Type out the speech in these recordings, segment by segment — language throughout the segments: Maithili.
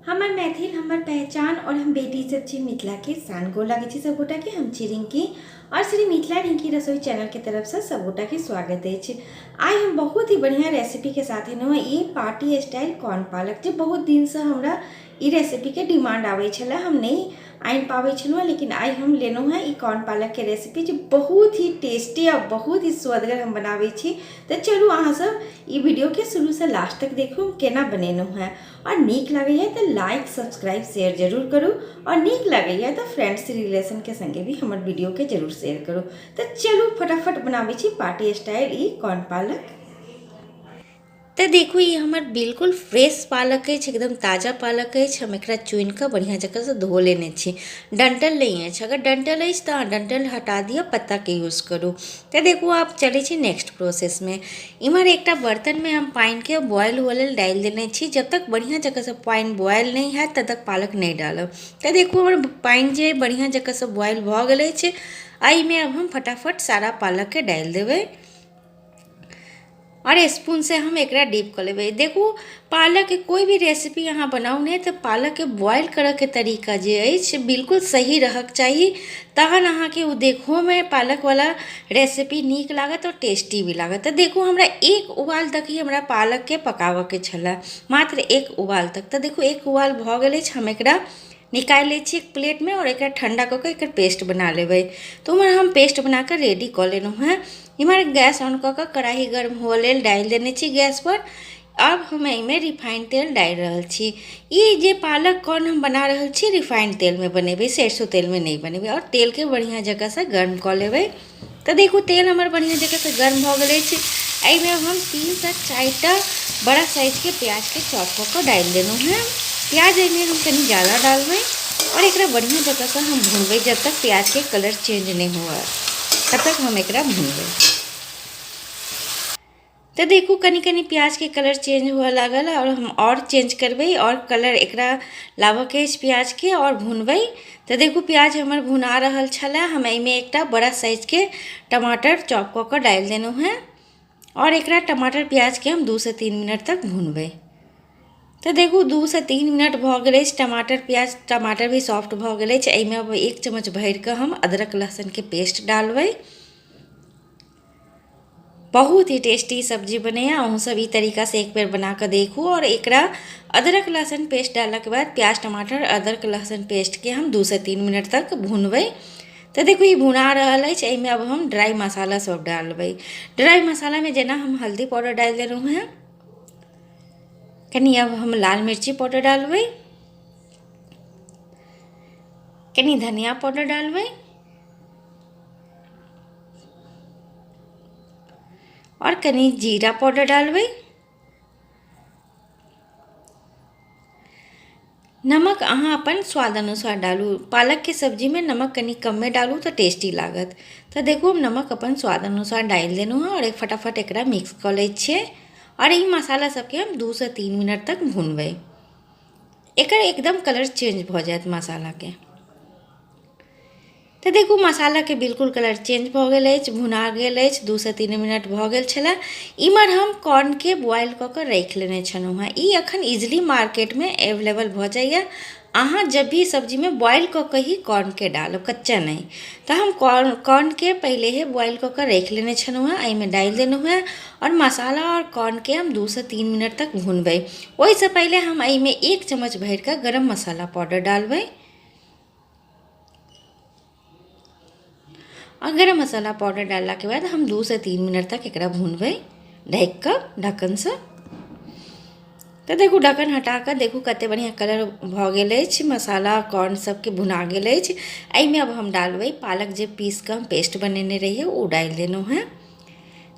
हमर मैथिल हमर पहचान और हम बेटी सब छी मिथिला के शान। गोर लागै छी सब गोटा के। हम छी रिंकी और श्री मिथिला रिंकी रसोई चैनल के तरफ से सब गोटा के स्वागत अछि। आइ हम बहुत ही बढ़िया रेसिपी के साथ एलहुँ हँ, ई पार्टी स्टाइल कॉर्न पालक, जे बहुत दिन से हमरा ई रेसिपी के डिमांड आबै छलै, हम नहि आनि पाबै छलहुँ, लेकिन आइ हम लेलहुँ हँ ई कॉर्न पालक के रेसिपी, जे बहुत ही टेस्टी और बहुत ही स्वदगर हम बनाबै छी। तऽ चलू अहाँ सब ई वीडियो के शुरू से लास्ट तक देखू हम केना बनेलहुँ हँ, और नीक लगैए तऽ लाइक सब्सक्राइब शेयर जरूर करू, और नीक लगैए तऽ फ्रेंड्स रिलेशन के संगे भी हमर वीडियो के जरूर शेयर करू। तऽ चलू फटाफट बनाबै छी पार्टी स्टाइल ई कॉर्न पालक। तऽ देखू ई हमर बिल्कुल फ्रेश पालक अछि, एकदम ताजा पालक अछि। हम एकरा चुनिकऽ बढ़िआँ जकाँसँ धो लेने छी। डन्टल नहि अछि, अगर डन्टल अछि तऽ अहाँ डन्टल हटा दिअ, पत्ताके यूज करू। तऽ देखू आब चलै छी नेक्स्ट प्रोसेसमे। इम्हर एकटा बर्तनमे हम पानिके बॉयल हुअ लेल डालि देने छी। जब तक बढ़िआँ जकाँसँ पानि बॉयल नहि हैत तब तक पालक नहि डालब। तऽ देखू हमर पानि जे बढ़िआँ जकाँसँ बॉयल भऽ गेल अछि, एहिमे आब हम फटाफट सारा पालकके डालि देबै आओर स्पूनसँ हम एकरा डीप कऽ लेबै। देखू पालकके कोइ भी रेसिपी अहाँ बनाउ ने, तऽ पालकके बॉयल करऽके तरीका जे अछि बिल्कुल सही रहऽके चाही, तहन अहाँके ओ देखहोमे पालकवला रेसिपी नीक लागत आओर टेस्टी भी लागत। तऽ देखू हमरा एक उबाल तक ही हमरा पालकके पकाबऽके छलै, मात्र एक उबाल तक। तऽ देखू एक उबाल भऽ गेल अछि, हम एकरा निकालि लै छी एक प्लेटमे आओर एकरा ठण्डा कऽ कऽ एकर पेस्ट बना लेबै। तऽ ओम्हर हम पेस्ट बना कऽ रेडी कऽ लेलहुँ हेँ। इम्हर गैस ऑन कऽ कऽ कढ़ाही गर्म हुअ लेल डालि देने छी गैसपर। आब हम एहिमे रिफाइंड तेल डालि रहल छी। ई जे पालक कॉर्न हम बना रहल छी रिफाइंड तेलमे बनेबै, सरिसो तेलमे नहि बनेबै। आओर तेलके बढ़िआँ जकाँसँ गर्म कऽ लेबै। तऽ देखू तेल हमर बढ़िआँ जकाँसँ गर्म भऽ गेल अछि। एहिमे हम 3 सँ 4टा बड़ा साइजके प्याजके चॉप कऽ कऽ डालि देलहुँ हेँ। प्याज एहिमे हम कनि ज्यादा डालबै आओर एकरा बढ़िआँ जकाँसँ हम भुनबै। जब तक प्याजके कलर चेंज नहि हुए तब तक हम एकरा भुनबै। तऽ देखू कनि कनि प्याजके कलर चेंज हुअ लागल आओर हम आओर चेंज करबै आओर कलर एकरा लाबऽके अछि प्याजके आओर भुनबै। तऽ देखू प्याज हमर भुना रहल छलै। हम एहिमे एकटा बड़ा साइजके टमाटर चॉप कऽ कऽ डालि देलहुँ हेँ आओर एकरा टमाटर प्याजके हम 2 सँ 3 मिनट तक भुनबै। तऽ देखू 2 सँ 3 मिनट भऽ गेल अछि, टमाटर प्याज टमाटर भी सॉफ्ट भऽ गेल अछि। एहिमे अब 1 चम्मच भरिकऽ हम अदरक लहसुनके पेस्ट डालबै। बहुत ही टेस्टी सब्जी बनैए, अहूँ सब ई तरीकासँ एक बेर बना कऽ देखू। आओर एकरा अदरक लहसुन पेस्ट डाललाके बाद प्याज टमाटर अदरक लहसुन पेस्टके हम 2 सँ 3 मिनट तक भुनबै। तऽ देखू ई भुना रहल अछि। एहिमे अब हम ड्राइ मसाला सब डालबै। ड्राइ मसालामे जेना हम हल्दी पाउडर डालि देलहुँ हेँ कनि, अब हम लाल मिर्ची पाउडर डालबै, कनि धनिया पाउडर डालबै आओर कनि जीरा पाउडर डालबै। नमक अहाँ अपन स्वाद अनुसार डालू। पालकके सब्जीमे नमक कनि कमे डालू तऽ टेस्टी लागत। तऽ देखू हम नमक अपन स्वाद अनुसार डालि देलहुँ हँ आओर फटाफट एकरा मिक्स कऽ लै छियै आओर ई मसाला सबके हम 2 सँ 3 मिनट तक भुनबै। एकर एकदम कलर चेंज भऽ जायत मसालाके। तऽ देखू मसालाके बिल्कुल कलर चेंज भऽ गेल अछि, भुना गेल अछि, 2 सँ 3 मिनट भऽ गेल छलै। इम्हर हम कॉर्नके बॉयल कऽ कऽ राखि लेने छलहुँ हेँ। ई अखन इजिली मार्केटमे एवेलेबल भऽ जाइए। अहाँ जब भी सब्जीमे बॉयल कऽ कऽ ही कॉर्नके डालब, कच्चा नहि। तऽ हम कॉर्नके पहिले ही बॉयल कऽ कऽ राखि लेने छलहुँ हेँ, एहिमे डालि देलहुँ हेँ आओर मसाला आओर कॉर्नके हम 2 सँ 3 मिनट तक भुनबै। ओहिसँ पहिले हम एहिमे 1 चम्मच भरिकऽ गरम मसाला पाउडर डालबै आओर गरम मसाला पाउडर डाललाके बाद हम 2 सँ 3 मिनट तक एकरा भुनबै ढकि कऽ ढक्कनसँ। तऽ देखू ढक्कन हटा कऽ देखू कते बढ़िआँ कलर भऽ गेल अछि, मसाला कॉर्न सबके भुना गेल अछि। एहिमे अब हम डालबै पालक, जे पीस कऽ हम पेस्ट बनेने रहियै ओ डालि देलहुँ हेँ।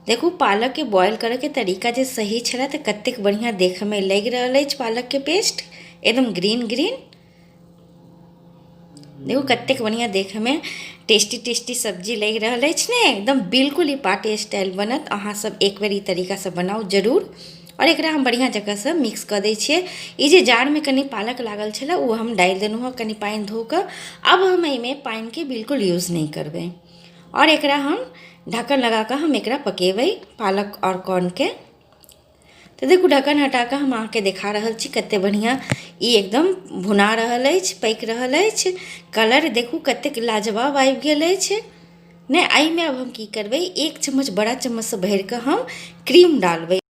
देखू पालकके बॉयल करैके तरीका जे सही छलै तऽ कतेक बढ़िआँ देखैमे लागि रहल अछि। पालकके पेस्ट एकदम ग्रीन ग्रीन, देखू कतेक बढ़िआँ देखैमे टेस्टी टेस्टी सब्जी लागि रहल अछि ने। एकदम बिल्कुल ई पार्टी स्टाइल बनत। अहाँ सब एक बेर ई तरीकासँ बनाउ जरूर। आओर एकरा हम बढ़िआँ जकाँसँ मिक्स कऽ दै छियै। ई जे जारमे कनि पालक लागल छलै ओ हम डालि देलहुँ हँ कनि पानि धो कऽ। आब हम एहिमे पानिके बिल्कुल यूज नहि करबै आओर एकरा हम ढक्कन लगा कऽ हम एकरा पकेबै पालक आओर कॉर्नके। तऽ देखू ढक्कन हटा कऽ हम अहाँके देखा रहल छी कतेक बढ़िआँ ई एकदम भुना रहल अछि, पकि रहल अछि। कलर देखू कतेक लाजवाब आबि गेल अछि। नहि, एहिमे आब हम की करबै, 1 चम्मच बड़ा चम्मचसँ भरि कऽ हम क्रीम डालबै।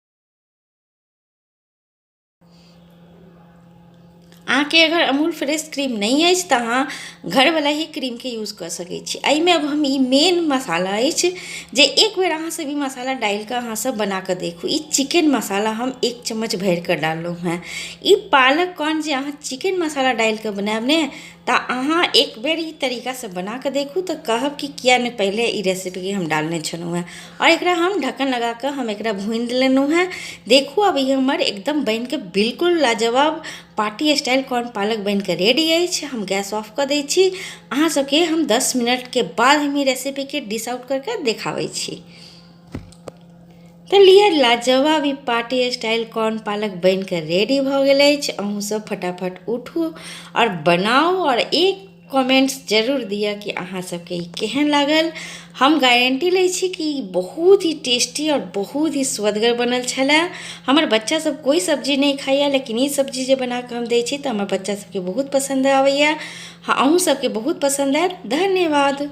अहाँके अगर अमूल फ्रेश क्रीम नहि अछि तऽ अहाँ घरवला ही क्रीमके यूज कऽ सकै छी। एहिमे आब हम ई मेन मसाला अछि जे एक बेर अहाँ सब ई मसाला डालि कऽ अहाँ सब बना कऽ देखू। ई चिकन मसाला हम 1 चम्मच भरि कऽ डाललहुँ हेँ। ई पालक कॉर्न जे अहाँ चिकन मसाला डालि कऽ बनायब ने, तऽ अहाँ एक बेर ई तरीकासँ बना कऽ देखू तऽ कहब कि किया नहि पहिले ई रेसिपीके हम डालने छलहुँ हेँ। आओर एकरा हम ढक्कन लगा कऽ हम एकरा भूनि लेलहुँ हेँ। देखू आब ई हमर एकदम बनि कऽ बिल्कुल लाजवाब पार्टी स्टाइल कॉर्न पालक बनि कऽ रेडी अछि। हम गैस ऑफ कऽ दै छी। अहाँ सबके हम 10 मिनटके बाद हम ई रेसिपीके डिश आउट कऽ कऽ देखाबै छी। तऽ लिअ, लाजवाब ई पार्टी स्टाइल कॉर्न पालक बनि कऽ रेडी भऽ गेल अछि। अहूँ सब फटाफट उठू आओर बनाउ आओर एक कमेंट्स जरूर दिअ कि अहाँ सबके ई केहन लागल। हम गारंटी लै छी कि ई बहुत ही टेस्टी आओर बहुत ही स्वदगर बनल छलै। हमर बच्चा सब कोइ सब्जी नहि खाइए, लेकिन ई सब्जी जे बना कऽ हम दै छी तऽ हमर बच्चा सबके बहुत पसन्द आबैए। हँ, अहूँ सबके बहुत पसन्द आयत। धन्यवाद।